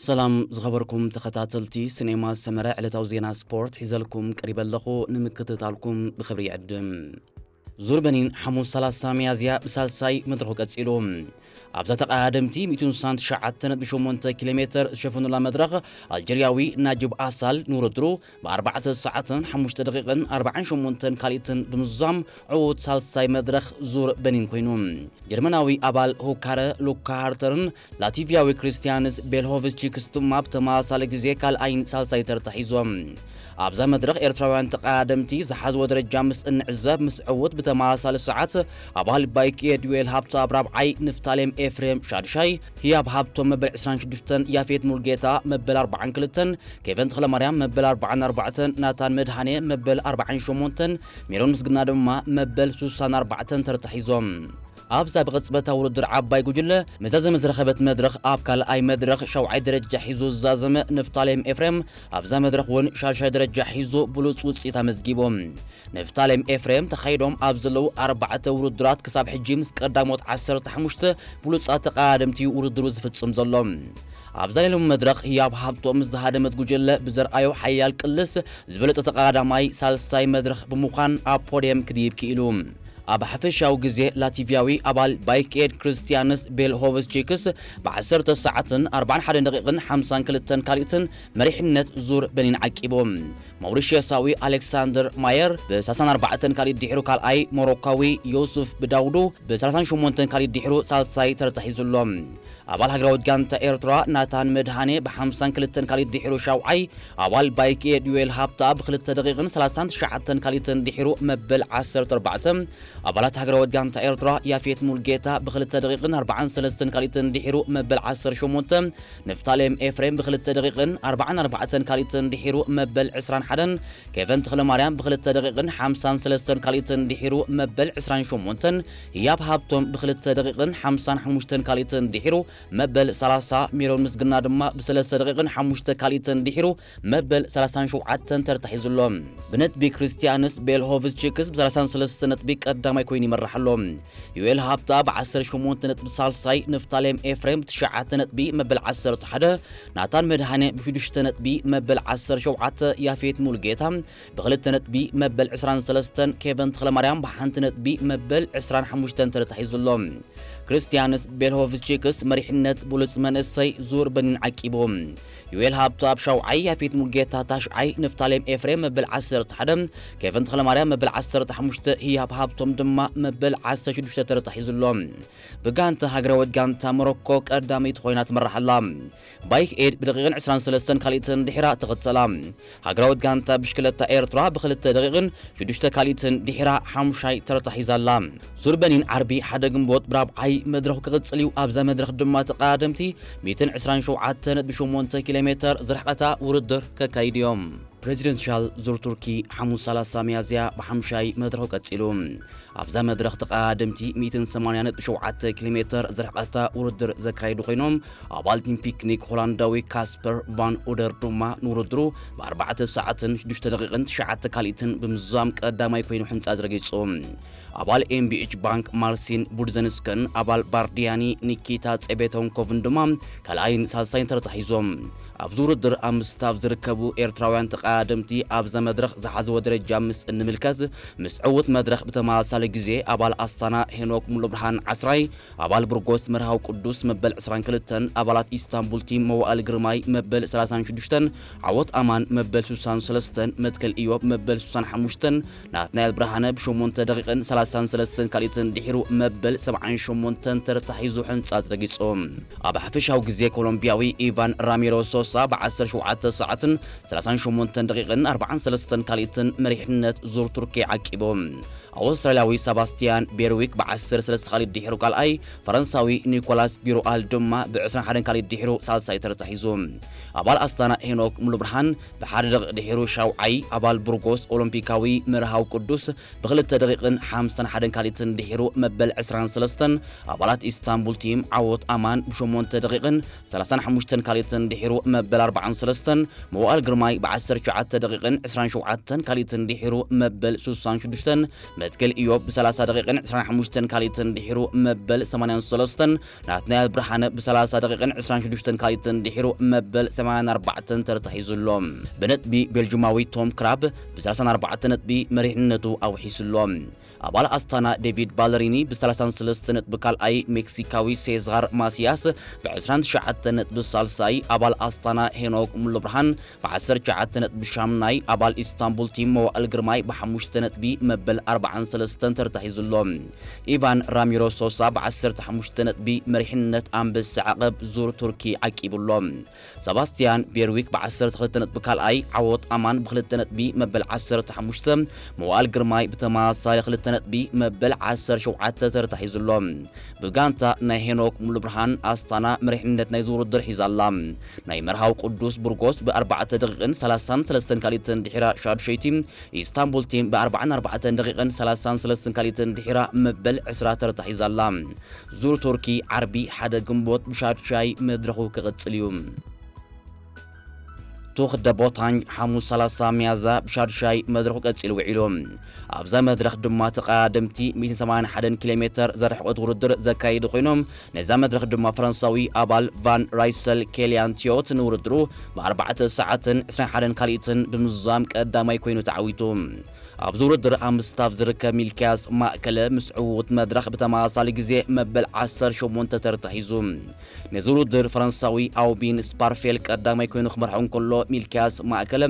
ሰላም ዝኸበርኩም ተኸታተልቲ ሲኔማ ሰመረ፣ ዕለታዊ ዜና ስፖርት ሒዘልኩም ቀሪበ ኣለኹ። ንምክትታልኩም ብኽብሪ ይዕድም። ዙር በኒን ሓሙስ ሰላሳ ሚያዝያ ብሳልሳይ መድረኹ ቀጺሉ። ኣብዛ ተቐዳደምቲ ሚእትን ስሳን ትሽዓተ ነጥቢ ሸሞንተ ኪሎ ሜተር ዝሸፈኑላ መድረኽ፣ ኣልጀርያዊ ናጅብ ኣሳል ንውድድሩ ብኣርባዕተ ሰዓትን ሓሙሽተ ደቂቕን ኣርባዓን ሸሞንተን ካልኢትን ብምዝዛም ዕዉት ሳልሳይ መድረኽ ዙር በኒን ኮይኑ። ጀርመናዊ ኣባል ሁካረ ሉካ ሃርተርን ላቲቪያዊ ክሪስቲያንስ ቤልሆቭስቺክስ ድማ ብተመሳሳሊ ግዜ ካልኣይን ሳልሳይ ተርታ ሒዞም። ኣብዛ መድረኽ ኤርትራውያን ተቐዳደምቲ ዝሓዝዎ ደረጃ ምስ እንዕዘብ፣ ምስ ዕዉት ብተመሳሳሊ ሰዓት ኣባል ባይክ ኤድ ዩኤል ሃብተኣብ ራብዓይ፣ ንፍታሌም ኤፍሬም ሻድሻይ፣ ህያብ ሃብቶም መበል ዕስራን ሽዱሽተን፣ ያፌት ሙልጌታ መበል ኣርባዓን ክልተን፣ ኬቨን ተኽለማርያም መበል ኣርባዓን ኣርባዕተን፣ ናታን መድሃኔ መበል ኣርባዓን ሸሞንተን፣ ሜሮን ምስግና ድማ መበል ሱሳን ኣርባዕተን ተርታ ሒዞም። ኣብዛ ብቕጽበታዊ ውድድር ዓባይ ጉጅለ መዛዘሚ ዝረኸበት መድረኽ፣ ኣብ ካልኣይ መድረኽ ሻውዓይ ደረጃ ሒዙ ዝዛዘመ ንፍታሌም ኤፍሬም፣ ኣብዛ መድረኽ እውን ሻድሻይ ደረጃ ሒዙ ብሉጽ ውጽኢት ኣመዝጊቡ። ንፍታሌም ኤፍሬም ተኻይዶም ኣብ ዘለዉ ኣርባዕተ ውድድራት ክሳብ ሕጂ ምስ ቀዳሞት ዓሰርተ ሓሙሽተ ብሉጻት ተቐዳደምቲ ውድድሩ ዝፍጽም ዘሎ። ኣብዛ ሌሎም መድረኽ ህያብ ሃብቶም ምስ ዝሃደመት ጉጅለ ብዘርኣዮ ሓያል ቅልስ ዝበለጸ ተቐዳዳማይ ሳልሳይ መድረኽ ብምዃን ኣብ ፖድየም ክድይብ ክኢሉ። ኣብ ሓፈሻዊ ግዜ ላቲቪያዊ ኣባል ባይክ ኤድ ክርስቲያንስ ቤልሆቭስቺክስ ብዓሰርተ ሰዓትን ኣርባዓን ሓደን ደቂቕን ሓምሳን ክልተን ካልኢትን መሪሕነት ዙር በኒን ዓቂቡ። ማውሪሽየሳዊ ኣሌክሳንደር ማየር ብሰላሳን ኣርባዕተን ካልኢት ድሒሩ ካልኣይ፣ ሞሮካዊ ዮሱፍ ብዳውዱ ብሰላሳን ሸሞንተን ካልኢት ድሒሩ ሳልሳይ ተርታ ሒዙ ኣሎ። ኣባል ሃገራዊት ጋንታ ኤርትራ ናታን መድሃኔ ብሓምሳን ክልተን ካልኢት ድሒሩ ሻውዓይ፣ ኣባል ባይክ ኤድ ዩኤል ሃብታ ብክልተ ደቂቕን ሰላሳን ትሽዓተን ካልኢትን ድሒሩ መበል ዓሰርተ ኣርባዕተ፣ ኣባላት ሃገራዊት ጋንታ ኤርትራ ያፌት ሙልጌታ ብክልተ ደቂቕን ኣርባዓን ሰለስተን ካልኢትን ድሒሩ መበል ዓሰርተ ሸሞንተ፣ ንፍታሌም ኤፍሬም ብክልተ ደቂቕን ኣርባዓን ኣርባዕተን ካልኢትን ድሒሩ መበል ዕስራን ሓደን፣ ኬቨን ተኽለማርያም ብክልተ ደቂቕን ሓምሳን ሰለስተን ካልኢትን ድሒሩ መበል ዕስራን ሸሞንተን፣ ህያብ ሃብቶም ብክልተ ደቂቕን ሓምሳን ሓሙሽተን ካልኢትን ድሒሩ መበል ሰላሳ፣ ሜሮን ምስግና ድማ ብሰለስተ ደቂቕን ሓሙሽተ ካልኢትን ድሒሩ መበል ሰላሳን ሸውዓተን ተርታ ሒዙ ኣሎ። ብነጥቢ ክርስቲያንስ ቤልሆቭስቺክስ ብሰላሳን ሰለስተ ነጥቢ ቀዳማይ ኮይኑ ይመርሕ ኣሎ። ዩኤል ሃብታ ብዓሰርተ ሸሞንተ ነጥቢ ሳልሳይ፣ ንፍታሌም ኤፍሬም ብትሽዓተ ነጥቢ መበል ዓሰርተ ሓደ፣ ናታን መድሃኔ ብሽዱሽተ ነጥቢ መበል ዓሰርተ ሸውዓተ፣ ያፌት ሙሉጌታ ብክልተ ነጥቢ መበል ዕስራን ሰለስተን፣ ኬቨን ተኽለማርያም ብሓንቲ ነጥቢ መበል ዕስራን ሓሙሽተን ተርታ ሒዙ ኣሎ። ክርስቲያንስ ቤልሆቭስቺክስ መሪሕነት ብሉጽ መንእሰይ ዙር በኒን ዓቂቡ። ዩኤል ሃብቱ ኣብ ሻውዓይ፣ ያፌት ሙልጌታ ታሽዓይ፣ ንፍታሌም ኤፍሬም መበል ዓሰርተ ሓደ፣ ኬቨን ተኽለማርያም መበል ዓሰርተ ሓሙሽተ፣ ህያብ ሃብቶም ድማ መበል ዓሰርተ ሽዱሽተ ተርታ ሒዙ ኣሎ። ብጋንታ ሃገራዊት ጋንታ ሞሮኮ ቀዳመይቲ ኮይና ትመርሕ ኣላ። ባይክ ኤድ ብደቂቕን ዕስራን ሰለስተን ካልኢትን ድሒራ ትኽተላ። ሃገራዊት ጋንታ ብሽክለታ ኤርትራ ብክልተ ደቂቕን ሽዱሽተ ካልኢትን ድሒራ ሓሙሻይ ተርታ ሒዛ ኣላ። ዙር በኒን ዓርቢ ሓደ ግንቦት ብራብዓይ መድረኹ ክቕጽል እዩ። ኣብዛ መድረኽ ድማ ተቐዳደምቲ ሚእትን ዕስራን ሸውዓተን ነጥቢ ሸሞንተ ኪሎ ሜተር ዝርሕቐታ ውድድር ከካይዱ እዮም። ፕሬዚደንሻል ዙር ቱርኪ ሓሙስ ሰላሳ ሚያዝያ ብሓሙሻይ መድረኹ ቀጺሉ። ኣብዛ መድረኽ ተቐዳደምቲ ሚእትን ሰማንያን ነጥቢ ሸውዓተ ኪሎ ሜተር ዝርሕቐታ ውድድር ዘካየዱ ኮይኖም፣ ኣባል ቲም ፒክኒክ ሆላንዳዊ ካስፐር ቫን ኡደር ድማ ንውድድሩ ብኣርባዕተ ሰዓትን ሽዱሽተ ደቂቕን ትሽዓተ ካልኢትን ብምዝዛም ቀዳማይ ኮይኑ ሕንጻ ዝረጊጹ። ኣባል ኤምቢኤች ባንክ ማርሲን ቡድዘንስከን ኣባል ባርዲያኒ ኒኪታ ጼቤቶንኮቭን ድማ ካልኣይን ሳልሳይን ተርታ ሒዞም። ኣብዚ ውድድር ኣብ ምስታፍ ዝርከቡ ኤርትራውያን ተቐዳደምቲ ኣብዛ መድረኽ ዝሓዝዎ ደረጃ ምስ እንምልከት፣ ምስ ዕዉት መድረኽ ብተመሳሳሊ ግዜ ኣባል ኣስታና ሄኖክ ሙሉብርሃን ዓስራይ፣ ኣባል ብርጎስ መርሃዊ ቅዱስ መበል ዕስራን ክልተን፣ ኣባላት ኢስታንቡል ቲም መዋእል ግርማይ መበል ሰላሳን ሽዱሽተን፣ ዓወት ኣማን መበል ሱሳን ሰለስተን፣ መትከል ኢዮብ መበል ሱሳን ሓሙሽተን፣ ናትናኤል ብርሃነ ብሸሞንተ ደቂቕን ሰላሳን ሰለስተን ካልኢትን ድሒሩ መበል ሰብዓን ሸሞንተን ተርታ ሒዙ ሕንጻጽ ረጊጹ። ኣብ ሓፈሻዊ ግዜ ኮሎምቢያዊ ኢቫን ራሚሮ ሶሳ ብዓሰርተ ሸውዓተ ሰዓትን ሰላሳን ሸሞንተን ደቂቕን ኣርባዓን ሰለስተን ካልኢትን መሪሕነት ዙር ቱርኪ ዓቂቡ። ኣውስትራልያዊ ሰባስቲያን ቤርዊክ ብዓሰርተ ሰለስተ ካልኢት ድሒሩ ካልኣይ፣ ፈረንሳዊ ኒኮላስ ቢሩኣል ድማ ብዕስራን ሓደን ካልኢት ድሒሩ ሳልሳይ ተርታ ሒዙ። ኣባል ኣስታና ሄኖክ ሙሉብርሃን ብሓደ ደቂቕ ድሒሩ ሻውዓይ፣ ኣባል ቡርጎስ ኦሎምፒካዊ መርሃዊ ቅዱስ ብክልተ ደቂቕን ሓምሳን ሓደን ካልኢትን ድሒሩ መበል ዕስራን ሰለስተን፣ ኣባላት ኢስታንቡል ቲም ዓወት ኣማን ብሸሞንተ ደቂቕን ሰላሳን ሓሙሽተን ካልኢትን ድሒሩ መበል ኣርባዓን ሰለስተን፣ መዋእል ግርማይ ብዓሰርተ ትሽዓተ ደቂቕን ዕስራን ሸውዓተን ካልኢትን ድሒሩ መበል ሱሳን ሽዱሽተን፣ ገሊዮ ብ30 ደቂቕን 25 ካልኢትን ድሒሩ መበል 83፣ ናትናኤል ብርሃነ ብ30 ደቂቕን 26 ካልኢትን ድሒሩ መበል 84 ተርታሒዙ ኣሎ። ብነጥቢ ቤልጅማዊ ቶም ክራብ ብ34 ነጥቢ መሪሕነቱ ኣውሒሱ ኣሎ። ኣባል ኣስታና ዴቪድ ባለሪኒ ብ33 ነጥቢ ካልኣይ፣ ሜክሲካዊ ሴዛር ማሲያስ ብ29 ነጥቢ ሳልሳይ፣ ኣባል ኣስታና ሄኖክ ሙሉብርሃን ብ19 ነጥቢ ሻምናይ፣ ኣባል ኢስታንቡል ቲም መዋእል ግርማይ ብሓሙሽተ ነጥቢ መበል ኣርባዓን ሰለስተን ተርታሒዙ ኣሎ። ኢቫን ራሚሮ ሶሳ ብ15 ነጥቢ መሪሕነት ኣንበሳ ዓቐብ ዙር ቱርኪ ዓቂቡ ኣሎ። ሰባስቲያን ቤርዊክ ብ12 ነጥቢ ካልኣይ፣ ዓወት ኣማን ብክልተ ነጥቢ መበል 15፣ መዋእል ግርማይ ብተመሳሳሊ ክልተ ነጥቢ መበል 17 ተርታሒዙ ኣሎ። ብጋንታ ናይ ሄኖክ ሙሉብርሃን ኣስታና መሪሕነት ናይ ውድድር ሒዛ ኣላ። ናይ መርሃዊ ቅዱስ ቡርጎስ ብ4 ደቂቕን 33 ካልኢትን ድሒራ ሻዱሸይቲ፣ ኢስታንቡል ቲም ብ44 ደቂቕን 33 ካልኢትን ድሒራ መበል 20 ተርታሒዛ ኣላ። ዙር ቱርኪ ዓርቢ ሓደ ግንቦት ብሻዱሻይ መድረኹ ክቕጽል እዩ። ቱኽ ደ ቦታኝ ሓሙስ 30 ሚያዝያ ብሻዱሻይ መድረኹ ቀጺሉ ውዒሉ። ኣብዛ መድረኽ ድማ ተቐዳደምቲ 181 ኪሎ ሜተር ዘርሕቐት ውድድር ዘካየዱ ኮይኖም፣ ነዛ መድረኽ ድማ ፈረንሳዊ ኣባል ቫን ራይሰል ኬልያን ቲዮት ንውድድሩ ብ4 ሰዓትን 21 ካልኢትን ብምዝዛም ቀዳማይ ኮይኑ ተዓዊቱ። ኣብዚ ውድድር ኣብ ምስታፍ ዝርከብ ሚልክያስ ማእከለ ምስ ዕዉት መድረኽ ብተመሳሳሊ ግዜ መበል 18 ተርታ ሒዙ። ነዚ ውድድር ፈረንሳዊ ኣውቢን ስፓርፌል ቀዳማይ ኮይኑ ክመርሖ እንከሎ፣ ሚልክያስ ማእከለ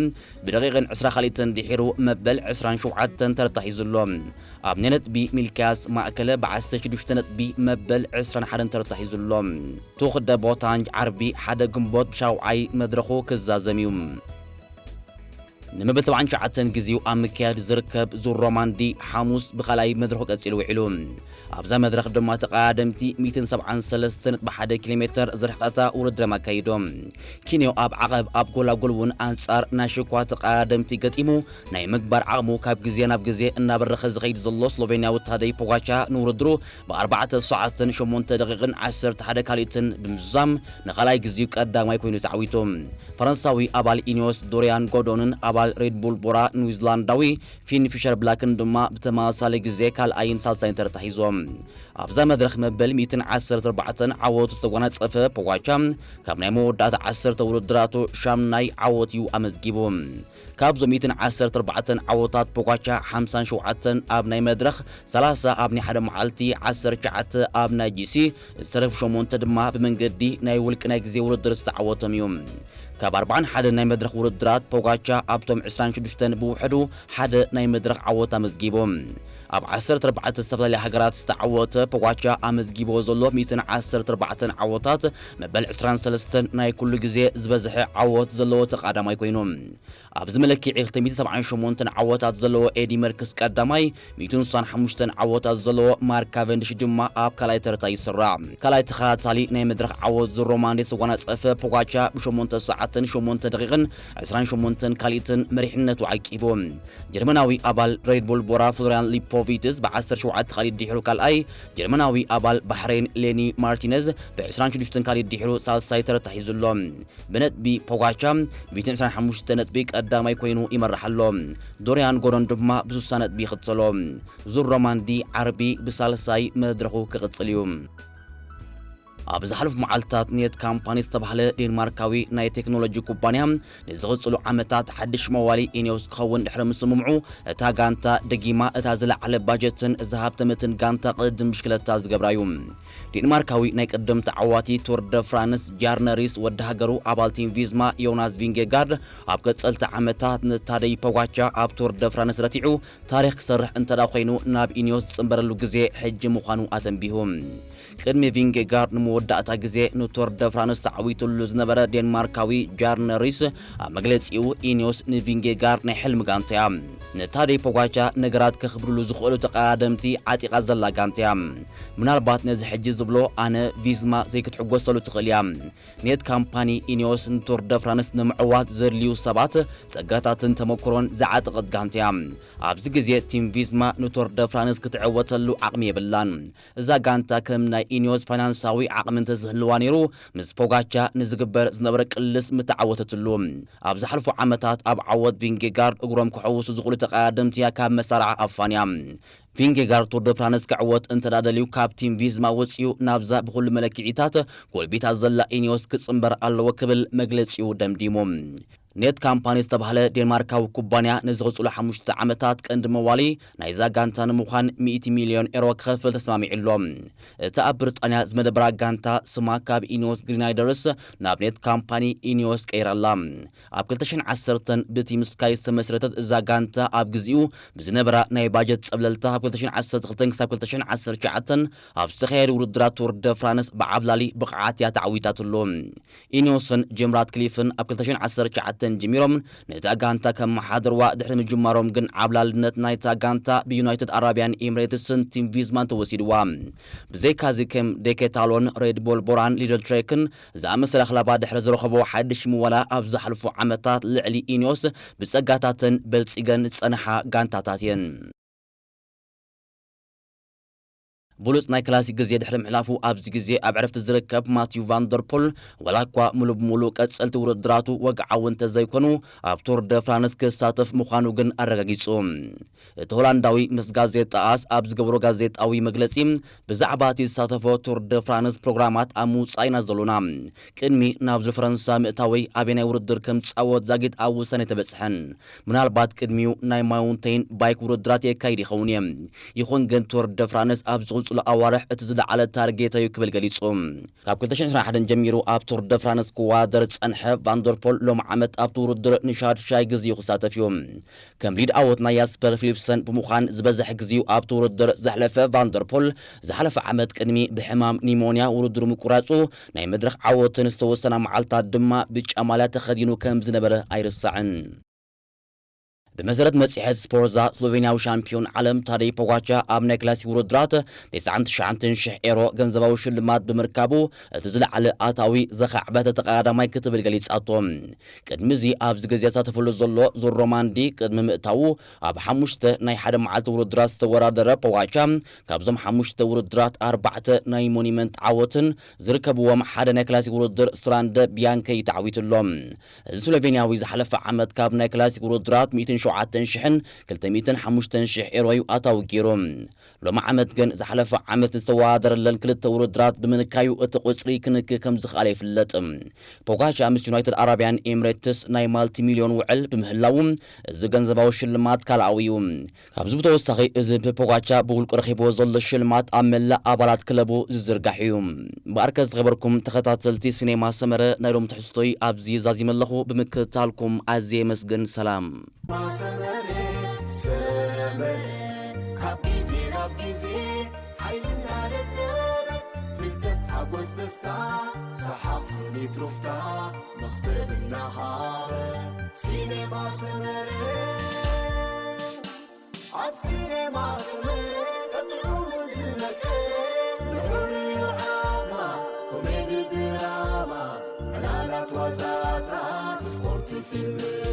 ብደቂቕን 20 ካልኢትን ድሒሩ መበል 27 ተርታ ሒዙ ኣሎ። ኣብ ናይ ነጥቢ ሚልክያስ ማእከለ ብ16 ነጥቢ መበል 21 ተርታ ሒዙ ኣሎ። ቱኽ ደ ቦታንጅ ዓርቢ ሓደ ግንቦት ብሻውዓይ መድረኹ ክዛዘም እዩ። ንመበል 79 ግዜኡ ኣብ ምክያድ ዝርከብ ዙር ሮማንዲ ሓሙስ ብኻልኣይ መድረኹ ቀጺሉ ውዒሉ። ኣብዛ መድረኽ ድማ ተቐዳደምቲ 173.1 ኪሎ ሜተር ዝርሕቐታ ውድድሮም ኣካይዶም። ኪንዮ ኣብ ዓቐብ ኣብ ጎላጉል እውን ኣንጻር ናይ ሽኳ ተቐዳደምቲ ገጢሙ ናይ ምግባር ዓቕሙ ካብ ግዜ ናብ ግዜ እናበረኸ ዝኸይድ ዘሎ ስሎቬንያዊ ታደይ ፖጋቻ ንውድድሩ ብ4 ሰዓትን 8 ደቂቕን 11 ካልኢትን ብምዝዛም ንኻልኣይ ግዜኡ ቀዳማይ ኮይኑ ተዓዊቱ። ፈረንሳዊ ኣባል ኢኒዮስ ዶሪያን ጎዶንን ኣባል ሬድቡል ቦራ ኒውዚላንዳዊ ፊን ፊሸር ብላክን ድማ ብተመሳሳሊ ግዜ ካልኣይን ሳልሳይን ተርታ ሒዞም። ኣብዛ መድረኽ መበል 114 ዓወቱ ዝተጓናጸፈ ፖጋቻ ካብ ናይ መወዳእታ 10 ውድድራቱ ሻምናይ ዓወት እዩ ኣመዝጊቡ። ካብዞም 114 ዓወታት ፖጋቻ 57 ኣብ ናይ መድረኽ፣ 30 ኣብ ናይ ሓደ መዓልቲ፣ 19 ኣብ ናይ ጂሲ፣ ዝተረፉ ሸሞንተ ድማ ብመንገዲ ናይ ውልቂ ናይ ግዜ ውድድር ዝተዓወቶም እዮም። ካብ 41 ናይ መድረኽ ውድድራት ፖጋቻ ኣብቶም 26 ብውሕዱ ሓደ ናይ መድረኽ ዓወት ኣመዝጊቡ። ኣብ 14 ዝተፈላለያ ሃገራት ዝተዓወተ ፖጋቻ ኣመዝጊብዎ ዘሎ 114 ዓወታት መበል 23 ናይ ኩሉ ግዜ ዝበዝሐ ዓወት ዘለዎ ተቓዳማይ ኮይኑ። ኣብዚ መለክዒ 278 ዓወታት ዘለዎ ኤዲ መርክስ ቀዳማይ፣ 165 ዓወታት ዘለዎ ማርክ ካቨንድሽ ድማ ኣብ ካልኣይ ተርታ ይስራዕ። ካልኣይ ተኸታታሊ ናይ መድረኽ ዓወት ዙር ሮማንዲ ዝተጓናጸፈ ፖጋቻ ብ8 ሰዓትን 8 ደቂቕን 28 ካልኢትን መሪሕነቱ ዓቂቡ። ጀርመናዊ ኣባል ሬድቡል ቦራ ፍሎሪያን ሊፖቪትስ ብ17 ካልኢት ድሒሩ ካልኣይ፣ ጀርመናዊ ኣባል ባሕሬን ሌኒ ማርቲነዝ ብ26 ካልኢት ድሒሩ ሳልሳይ ተርታ ሒዙ ኣሎ። ብነጥቢ ፖጋቻ 125 ነጥቢ ቀዳማይ ኮይኑ ይመርሕ ኣሎ። ዶሪያን ጎዶን ድማ ብ60 ነጥቢ ይኽተሎ። ዙር ሮማንዲ ዓርቢ ብሳልሳይ መድረኹ ክቕጽል እዩ። ኣብ ዝሓለፉ መዓልታት ኔት ካምፓኒ ዝተባህለ ዴንማርካዊ ናይ ቴክኖሎጂ ኩባንያ ንዝቕጽሉ ዓመታት ሓድሽ መዋሊ ኢኒዮስ ክኸውን ድሕሪ ምስምምዑ፣ እታ ጋንታ ደጊማ እታ ዝለዓለ ባጀትን ዝሃብተመትን ጋንታ ቅድድም ብሽክለታ ዝገብራ እዩ። ዴንማርካዊ ናይ ቅድም ተዓዋቲ ቱር ደ ፍራንስ ጃርነሪስ ወዲ ሃገሩ ኣባል ቲም ቪዝማ ዮናስ ቪንጌጋርድ ኣብ ቀጸልቲ ዓመታት ንታደይ ፖጋቻ ኣብ ቱር ደ ፍራንስ ረቲዑ ታሪኽ ክሰርሕ እንተዳ ኮይኑ ናብ ኢኒዮስ ዝጽንበረሉ ግዜ ሕጂ ምዃኑ ኣተንቢሁ። ቅድሚ ቪንጌጋርድ ንመወዳእታ ግዜ ንቱር ደ ፍራንስ ተዓዊቱሉ ዝነበረ ዴንማርካዊ ጃርነሪስ ኣብ መግለጺኡ ኢኒዮስ ንቪንጌጋርድ ናይ ሕልሚ ጋንታ እያ። ንታደይ ፖጋቻ ነገራት ከኽብድሉ ዝኽእሉ ተቐዳደምቲ ዓጢቓ ዘላ ጋንታ እያ። ምናልባት ነዚ ሕጂ ዝብሎ ኣነ ቪዝማ ዘይክትሕጎሰሉ ትኽእል እያ። ኔት ካምፓኒ ኢኒዮስ ንቱር ደ ፍራንስ ንምዕዋት ዘድልዩ ሰባት፣ ጸጋታትን ተመክሮን ዝዓጠቐት ጋንታ እያ። ኣብዚ ግዜ ቲም ቪዝማ ንቱር ደ ፍራንስ ክትዕወተሉ ዓቕሚ የብላን። እዛ ጋንታ ከም ናይ ኢኒዮስ ፋይናንሳዊ ዓቕሚ እንተዝህልዋ ነይሩ፣ ምስ ፖጋቻ ንዝግበር ዝነበረ ቅልስ ምተዓወተትሉ። ኣብ ዝሓለፉ ዓመታት ኣብ ዓወት ቪንጌጋርድ እግሮም ክሕውሱ ዝኽእሉ ተቐዳደምቲ እያ ካብ መሳርዓ ኣፋንያ። ቪንጌጋርድ ቱር ደ ፍራንስ ክዕወት እንተ ደኣ ደልዩ፣ ካብ ቲም ቪዝማ ወጺኡ ናብዛ ብኹሉ መለክዒታት ጎልቢታ ዘላ ኢኒዮስ ክጽንበር ኣለዎ ክብል መግለጺኡ ደምዲሙ። ኔት ካምፓኒ ዝተባህለ ዴንማርካዊ ኩባንያ ንዝቕጽሉ ሓሙሽተ ዓመታት ቀንዲ መዋሊ ናይዛ ጋንታ ንምዃን ሚእቲ ሚልዮን ኤሮ ክኸፍል ተስማሚዑ ኣሎ። እታ ኣብ ብሪጣንያ ዝመደበራ ጋንታ ስማ ካብ ኢኒዮስ ግሪናይደርስ ናብ ኔት ካምፓኒ ኢኒዮስ ቀይራላ። ኣብ ክልተ ሽሕን ዓሰርተን ብቲም ስካይ ዝተመስረተት እዛ ጋንታ ኣብ ግዜኡ ብዝነበራ ናይ ባጀት ጸብለልታ ካብ ክልተ ሽሕን ዓሰርተ ክልተን ክሳብ ክልተ ሽሕን ዓሰርተ ትሽዓተን ኣብ ዝተኻየዱ ውድድራት ቱር ደ ፍራንስ ብዓብላሊ ብቕዓት እያ ተዓዊታትሉ። ኢኒዮስን ጂም ራትክሊፍን ኣብ ክልተ ሽሕን ዓሰርተ ትሽዓተን ጀሚሮም ነታ ጋንታ ከመሓድርዋ ድሕሪ ምጅማሮም ግን ዓብላልነት ናይታ ጋንታ ብዩናይትድ ኣራብያን ኤምሬትስን ቲም ቪዝማን ተወሲድዋ። ብዘይካዚ ከም ዴኬታሎን፣ ሬድቦል ቦራን ሊደል ትሬክን ዝኣመሰላ ክለባት ድሕሪ ዝረኸቦ ሓድሽ ምወላ ኣብ ዝሓለፉ ዓመታት ልዕሊ ኢኒዮስ ብጸጋታተን በልጺገን ዝጸንሓ ጋንታታት እየን። ብሉጽ ናይ ክላሲክ ግዜ ድሕሪ ምሕላፉ ኣብዚ ግዜ ኣብ ዕረፍቲ ዝርከብ ማቲዩ ቫንደርፖል ዋላ እኳ ሙሉ ብሙሉ ቀጸልቲ ውድድራቱ ወግዓዊ እንተዘይኮኑ ኣብ ቱር ደ ፍራንስ ክሳተፍ ምዃኑ ግን ኣረጋጊጹ። እቲ ሆላንዳዊ ምስ ጋዜጣ ኣስ ኣብ ዝገበሮ ጋዜጣዊ መግለጺ ብዛዕባ እቲ ዝሳተፎ ቱር ደ ፍራንስ ፕሮግራማት ኣብ ምውጻእ ኢና ዘሎና። ቅድሚ ናብዚ ፈረንሳ ምእታወይ ኣበየናይ ውድድር ከም ዝጻወት ዛጊት ኣብ ውሳነ ኣይተበጽሐን። ምናልባት ቅድሚኡ ናይ ማውንቴን ባይክ ውድድራት የካይድ ይኸውን እየ። ይኹን ግን ቱር ደ ፍራንስ ኣብ ዝቕጽሉ ኣዋርሕ እቲ ዝለዓለ ታርጌት እዩ ክብል ገሊጹ። ካብ ክልተ ሽሕን ዕስራን ሓደን ጀሚሩ ኣብ ቱር ደ ፍራንስ ክወዳደር ዝጸንሐ ቫንደርፖል ሎሚ ዓመት ኣብቲ ውድድር ንሻድሻይ ግዜኡ ክሳተፍ እዩ። ከም ሊድ ኣወት ናይ ያስፐር ፊሊፕሰን ብምዃን ዝበዝሕ ግዜኡ ኣብቲ ውድድር ዘሕለፈ ቫንደርፖል ዝሓለፈ ዓመት ቅድሚ ብሕማም ኒሞንያ ውድድሩ ምቁራጹ ናይ መድረኽ ዓወትን ዝተወሰና መዓልታት ድማ ብጫ ማልያ ተኸዲኑ ከም ዝነበረ ኣይርሳዕን። ብመሰረት መጽሔት ስፖርዛ፣ ስሎቬንያዊ ሻምፒዮን ዓለም ታደይ ፖጋቻ ኣብ ናይ ክላሲክ ውድድራት ተስዓን ትሽዓተን ሽሕ ኤሮ ገንዘባዊ ሽልማት ብምርካቡ እቲ ዝለዓለ ኣታዊ ዘኻዕበተ ተቐዳዳማይ ክትብል ገሊጻቶ። ቅድሚ እዚ ኣብዚ ግዜ ዝሳተፈሉ ዘሎ ዙር ሮማንዲ ቅድሚ ምእታዉ ኣብ ሓሙሽተ ናይ ሓደ መዓልቲ ውድድራት ዝተወዳደረ ፖጋቻ ካብዞም ሓሙሽተ ውድድራት ኣርባዕተ ናይ ሞኒመንት ዓወትን ዝርከብዎም ሓደ ናይ ክላሲክ ውድድር ስትራንደ ቢያንከ እዩ ተዓዊቱ ኣሎ። እዚ ስሎቬንያዊ ዝሓለፈ ዓመት ካብ ናይ ክላሲክ ውድድራት ሚእትን ሸውዓተን ሽሕን ክልተ ሚእትን ሓሙሽተን ሽሕ ኤሮ እዩ ኣታዊ ገይሩ። ሎሚ ዓመት ግን ዝሓለፈ ዓመት ዝተወዳደረለን ክልተ ውድድራት ብምንካዩ እቲ ቁጽሪ ክንክእ ከም ዝኽኣለ ይፍለጥ። ፖጋቻ ምስ ዩናይትድ ኣረቢያን ኤምሬትስ ናይ ማልቲ ሚልዮን ውዕል ብምህላዉ እዚ ገንዘባዊ ሽልማት ካልኣዊ እዩ። ካብዚ ብተወሳኺ እዚ ብፖጋቻ ብውልቁ ረኺብዎ ዘሎ ሽልማት ኣብ መላእ ኣባላት ክለቡ ዝዝርጋሕ እዩ። እምበኣርከ ዝኸበርኩም ተኸታተልቲ ሲኔማ ሰመረ ናይ ሎም ትሕዝቶይ ኣብዚ ዛዚመ ኣለኹ። ብምክትታልኩም ኣዝየ የመስግን። ሰላም። ማሰመሬ ሰመሬ ካብ ግዜ ናብ ግዜ ሓይልና ደለበ ፍልጠት ሓጎስ ደስታ ሰሓቕ ስኒት ሩፍታ መኽሰብ እናሃበ ሲኔማ ሰመሬ ኣብ ሲኔማ ሰመሬ ቀጥዑሙ ዝነቀ ልዑል ዓማ ኮሜዲ ድራማ ዕላላት ዋዛታት ስፖርት ፊልም